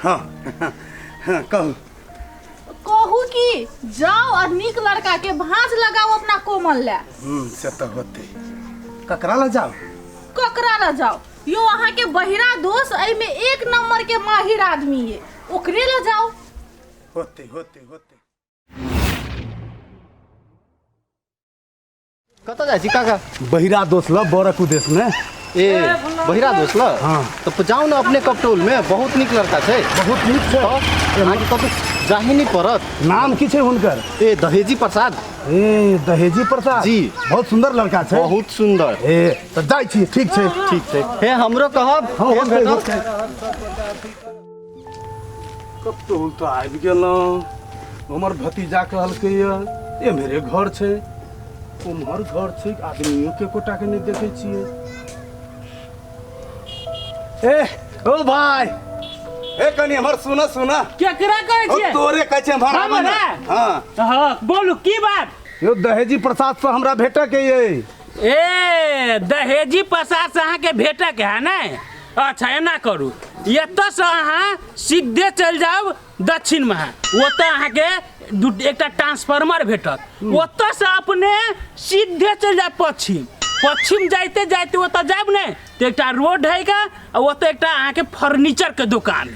हँ हँ कहू। कहू कि जाओ आ नीक लड़का के भाँज लगाओ अपना कोमल ले। से तऽ होतै। ककरा लऽ जाउ? ककरा लऽ जाउ? यो अहाँ के बहिरा दोस्त एहिमे एक नंबर के माहिर आदमी ये, ओकरे लऽ जाउ। होतै होतै होतै। कतऽ जाइ छी काका? बहिरा दोस्त ल बरक उदेश में। ए बहिरा दोस्त ल? हाँ। तऽ जाउ ने अपने कपटौल में, बहुत नीक लड़का छै। बहुत नीक छै। तऽ अहाँके कतौ जाही नहि पड़त। नाम की छै हुनकर? ए दहेजी प्रसाद। ए दहेजी प्रसाद? जी। बहुत सुंदर लड़का छै। बहुत सुंदर। ए तऽ जाइ छी, ठीक छै। ठीक छै। हे हमरो कहब। हाँ, हे होतै, भेटब। होतै। कपटौल तऽ आबि गेलहुँ। हमर भतीजा कहलकैया एम्हरे घर छै, उम्हर घर छै, आदमियों के एकोटा के नहि देखै छियै। ए ओ भाय, ए कनी हमर सुन सुन। केकरा कहै ओ छियै? तोरे कहै छै हमर आबऽ ने। हमरा? हाँ। हाँ, बोलू की बात? यो दहेजी प्रसाद से हमरा भेटऽ के ये। ए दहेजी प्रसाद से अहाँके भेटऽ के है ने? अच्छा एना करू, एतऽ से अहाँ सीधे चलि जाउ दक्षिण में, ओतऽ अहाँके एकटा ट्रांसफार्मर भेटत, ओतऽ से अपने सीधे चलि जायब पश्चिम। पश्चिम जाइते जाइते ओतऽ जायब ने तऽ एकटा रोड है का, आ ओतऽ एकटा अहाँके फर्नीचर के दुकान,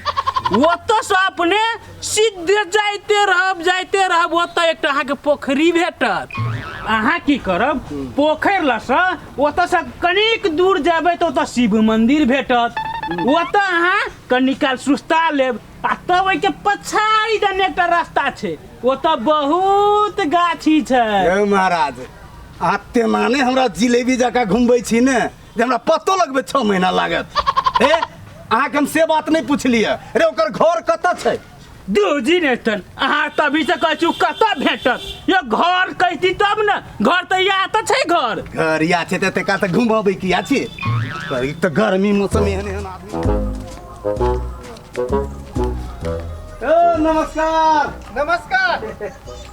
ओतऽ से अपने सीधे जाइते रहब जाइते रहब, ओतऽ एकटा अहाँके पोखरी भेटत। अहाँ की करब, पोखरि लसँ ओतऽ से कनिक दूर जेबै तऽ ओतऽ शिव मंदिर भेटत, ओतऽ अहाँ कनी काल सुस्ता लेब, आ तब ओहिके पछाड़ी दने एकटा रास्ता छै, ओतऽ बहुत गाछी छै। यौ महाराज, अहाँ तेना ने हमरा जिलेबी जकाँ घुमबै छी ने जे हमरा पतो लगबै 6 महीना लागत। हे अहाँके हम से बात नहि पुछलियै रे, ओकर घर कतऽ छै? दूजी ने तन अहाँ तभी से कहै छी कतऽ भेटत, यो घर कहती तब ने, घर तऽ इएह तऽ छै। घर घर या छै तऽ तका तऽ घुमबै किया छी? एक तऽ गर्मी मौसम एहन एहन आदमी। ओ नमस्कार। नमस्कार।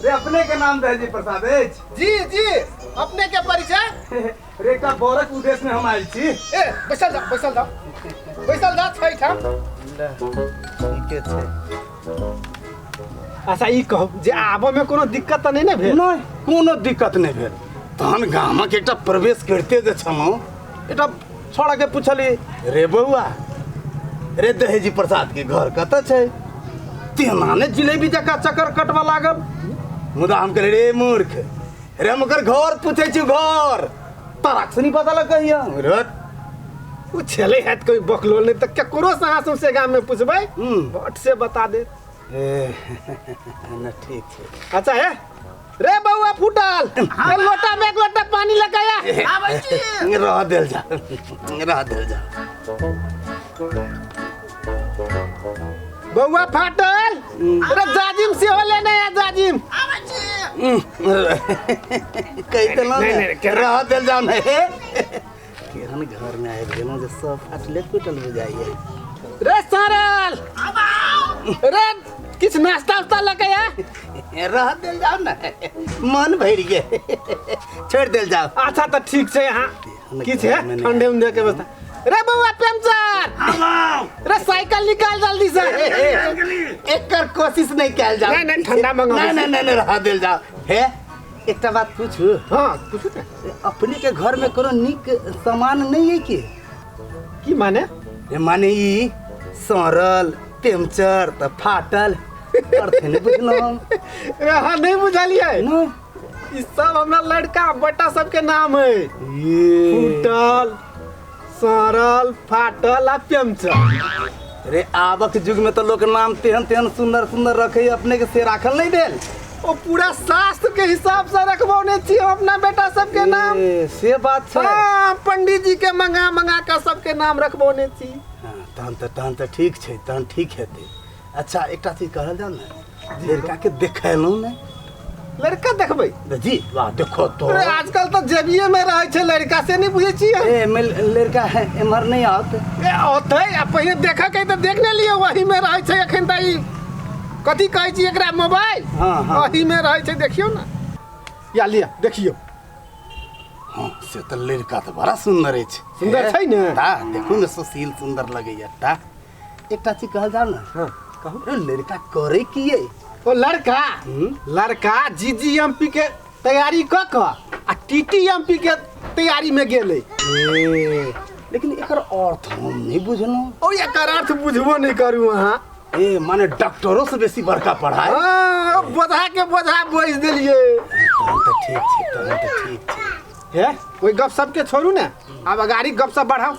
रे अपने के नाम दहेजी प्रसाद अछि? जी जी, अपने के परिचय? रे एकटा बरक उद्देश्य में हम आयल छी। ए बैसल जा, बैसल जा, बैसल जा छै ठाम। ठीके छै। अच्छा ई कहू जे आबऽ में कोनो दिक्कत तऽ नहि ने भेल? नहि, कोनो दिक्कत नहि भेल। तहन गामक एकटा प्रवेश करिते जे छलहुँ, एकटा छौड़ा के पुछली, रे बौआ रे दहेजी प्रसाद के घर कतऽ छै? तेना ने जिलेबी जकाँ चक्कर कटबऽ लागल। मुदा हम कहलियै रे मूर्ख, रे हम ओकर घर पूछै छी घर, तराक से नहीं पता लग कहिया। रे ओ छलै हैत कोई बकलोल, नहि तऽ केकरो से अहाँ सौंसे गाम में पुछबै भट से बता दे। ए न ठीक छै। अच्छा हे रे बौआ फूटल, ए लोटा में एक लोटा पानी लगाया। रह देल जा, रह देल जा। बौआ फाटल, अरे जाजिम सेहो लेने आ जाजिम। कहि देलहुँ ने, रह देल जाउ ने। केहन घर में आबि गेलहुँ जे सब फाटले फूटल बुझाइए। रे सरल, रे किछु नाश्ता उस्ता लऽ आ। रह देल जाउ ने, मन भरि गेल, छोड़ि देल जाउ। अच्छा तऽ ठीक छै, अहाँ किछु है ठंडे उंडे के व्यवस्था। रे बौआ पेमचर, रे साइकिल निकाल जल्दी से। एकर कोशिश नहीं कयल जाउ। नहीं, नहीं, ठंडा मंगाबै नहीं, नहीं, नहीं, नहीं, रह देल जाउ। हे एकटा बात पूछू? हाँ पूछू ने। अपने के घर में कोनो नीक सामान नहीं है की? की माने? रे माने ई सड़ल पेमचर तऽ फाटल, अर्थ नहीं बुझलहुँ। रे अहाँ नहीं बुझलियै? नहीं। ई सब हमरा लड़का बेटा सबके नाम है। ये। फूटल, सड़ल, फाटल आ पेमचर। रे आबक युग में तो लोग नाम तेहन तेहन सुंदर सुंदर रखे, अपने के से राखल नहीं भेल। ओ पूरा शास्त्र के हिसाब से रखबौने छी हम अपना बेटा सबके नाम। ए, से बात छै। हाँ, पंडित जी के मंगा मंगा के सबके नाम रखबौने छी। हाँ, तहन तऽ ठीक छै, तहन ठीक हेतै। अच्छा एकटा चीज कहल जाउ ने, लड़का के देखेलहुँ ने? लड़का देखबै? जी वाह, देखो तो। अरे आजकल तऽ जेबिये में रहै छै लड़का, से नहीं बुझै छियै? ए, लड़का है एम्हर नहीं आओत। ए, औतै, आ पहिने देखऽ के तऽ देख ने लियौ, वही में रहै छै एखन तऽ ई कथी कहै छी एकरा, मोबाइल? हाँ, हाँ। वही में रहै छै, देखियौ ने। या लिअ देखियौ। हाँ, से तऽ लड़का तऽ बड़ा सुंदर अछि। सुंदर छै ने? ता देखू ने, सुशील सुंदर लगैया। ता एकटा चीज कहल जाउ ने? हाँ। कहू। अरे लड़का करे की ये? ओ लड़का लड़का जीजीएमपी के तैयारी क क आ टीटीएमपी के तैयारी में गेलै। ए, लेकिन एकर अर्थ हम नहीं बुझलहुँ। ओ एकर अर्थ बुझबो नहीं करू अहाँ। ए माने डॉक्टरों से बेसी बड़का पढ़ाई। हाँ, बोझा के बोझा बोझ देलियै। तहन तऽ ठीक छै, तहन तऽ ठीक छै। हे ओहि गप सब के छोड़ू ने, आब अगाड़ी गप सब बढ़ाउ।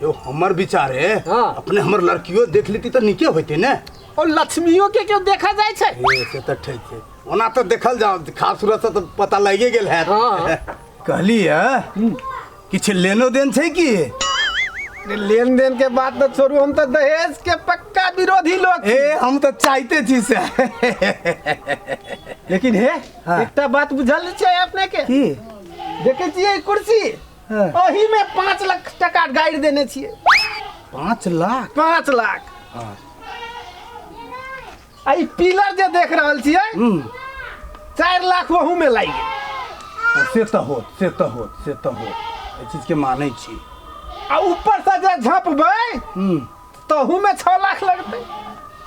यो हमर विचार है, हाँ। अपने हमर लड़कियों देख लेती तऽ नीके होते ने। ओ लक्ष्मियों के क्यों देखा जाय छै? ए, से तऽ ठीक छै, ओना तऽ देखल जाओ खास सूरत से तऽ पता लगे गेल है। हाँ। कहली है किछु लेनो देन छै की? लेन देन के बात तो छोड़ू, हम तो दहेज के पक्का विरोधी लोग छी। ए हम तऽ चाहते छी से। लेकिन हे हाँ। एकटा बात बुझल छै अपने के? की? देखे छियै ई कुर्सी? हाँ। ओही में 5 लाख टका गाड़ि देने छियै। 5 लाख? 5 लाख। हाँ। आ ई पिलर जे देख रहल छियै 4 लाख ओहू में लागि गेल। से तऽ होत, से तऽ होत, से तऽ होत, एहि चीज के मानै छी। आ ऊपर से जे झपबै तहू में 6 लाख लगतै।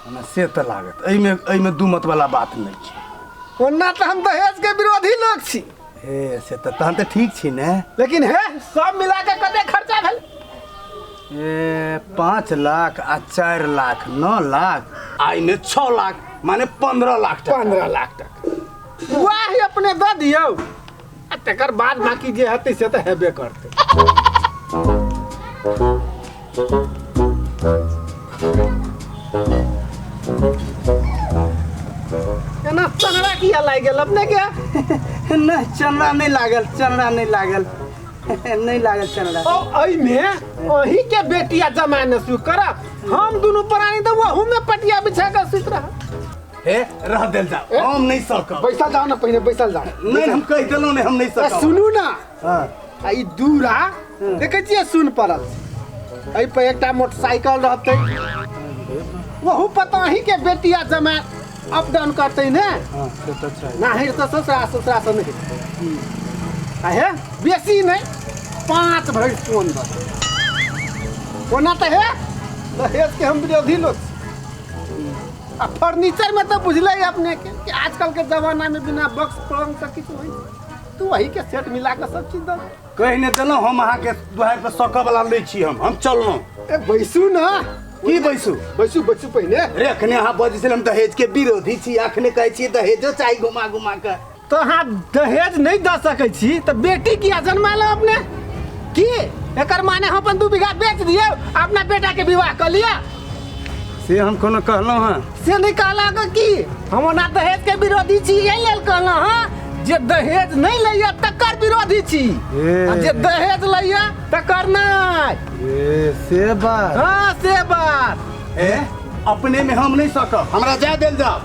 ओना से तऽ लागत, एहिमे एहिमे दू मत वाला बात नहि छै। ओना तऽ हम दहेज के विरोधी लोग छी। हे से तऽ तहन तऽ ठीक छी ने। लेकिन हे सब मिला के कते खर्चा भेल? ए 5 लाख आ 4 लाख 9 लाख आ एहिमे 6 लाख माने 15 लाख टका। 15 लाख टका वाह अपने दऽ दियौ, आ तकर बाद बाकी जे हेतै से तऽ हेबे करतै। एना चनरा किया लागि गेल अपने के? नहि चनरा नहि लागल, चनरा नहि लागल, नहि लागल चनरा। ओ एहिमे अही के बेटिया जमाय ने सुख करब, हम दुनू प्राणी तऽ ओहू में पटिया बिछा कऽ सुति रहब। हे रह देल जाओ, हम नहीं सकब। बैसल जाओ ना, पहिने बैसल जाओ। नहीं हम कहि देलहुँ नहीं, हम नहीं सकब। सुनू ना, हाँ। आ ई दूरा देखै छियै सुन पड़ल छै, एहि पर एकटा मोटरसाइकिल रहतै, ओहू पर तऽ अहीं के बेटिया जमाय अप डाउन करतै ने। हाँ, से तऽ छै। नाहिर से ससुरा, ससुरा से नहीं। आ हे बेसी नहीं, 5 भरि सोन दऽ। ओना तऽ हे दहेज के हम विरोधी लोग छी। आ फर्नीचर में तो बुझले अपने के कि आजकल के जमाना में बिना बक्स पलंग से किछु नहीं, तू वही के सेट मिला के सब चीज दऽ। कहि नहि देलहुँ हम अहाँके दुआरि पर सकऽ वाला लै छी, हम चललहुँ। ए बैसू ना। की बैसू? बैसू बैसू पहिने। रे अखने अहाँ बजै छलियै हम दहेज के विरोधी छी, अखने कहै छियै दहेजो चाही घुमा घुमा के। तो अहाँ दहेज नहीं दऽ सकै छी तऽ बेटी किया जन्मालहुँ अपने? की एकर माने हम अपन 2 बीघा बेच दियौ अपना बेटा के विवाह कऽ लिअ? से हम कोनो कहलहुँ हँ? से नहीं कहलहुँ की हम ओना दहेज के विरोधी छी, एहि लेल कहलहुँ हँ जे दहेज नहीं लैया तकर विरोधी छी, आ जे दहेज लैया तकर नहीं। ए से बात। हाँ से बात। ए अपने में हम नहीं सकब, हमरा जाय देल जाओ।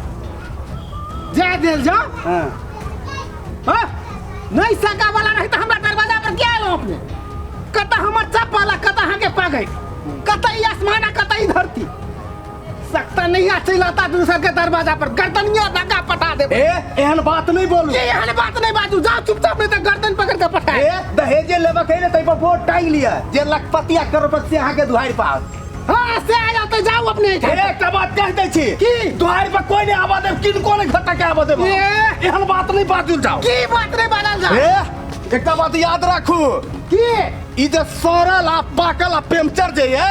जाय देल जाओ? हाँ। हाँ? नहीं सका वाला रही तो हमरा दरवाजा पर क्या आयलहुँ अपने? कतऽ हमर चप्पल आ कतऽ अहाँके पगड़, कतऽ ई आसमान आ कतऽ ई धरती। सकता नहीं आ चलि आता दूसर के दरवाजा पर गर्दनिया धक्का पटा देब। ए एहन बात नहीं बोलू। ए एहन बात नहीं बाजू, जाओ चुपचाप नहीं तो गर्दन पकड़ के पटा। ए दहेजे लेबक है ने तै पर बोर्ड टांग लिअ जे लखपति आ करोड़पति अहाँके दुआरि पर आओत। हाँ से आयल तऽ जाउ अपने ए, एकटा बात कहि दै छी की? दुआरि पर कोई नहीं आबऽ देब, किनको नहीं घटक के आबऽ देब। ए? एहन बात नहीं बाजू जाउ। की बात नहीं बाजल जाउ? ए एकटा बात याद राखू की? ई जे सड़ल आ पाकल आ पेमचर जे ये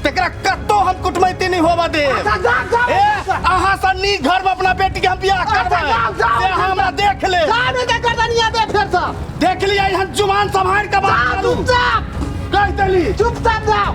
तकरा कतौ हम कुटमैती नहीं होबऽ देब। अच्छा, जाउ, जाउ। ए अहाँ सँ नीक घर में अपना बेटी के हम बियाह अच्छा, करबै। जाउ, जाउ, से अहाँ हमरा देख ले। जाउ, नहीं तऽ गर्दनिया दे फेर सँ। देख लिअ, एहन जुबान सम्हारि के बात जाउ, करू। चुपचाप। कहि देली। चुपचाप जाउ।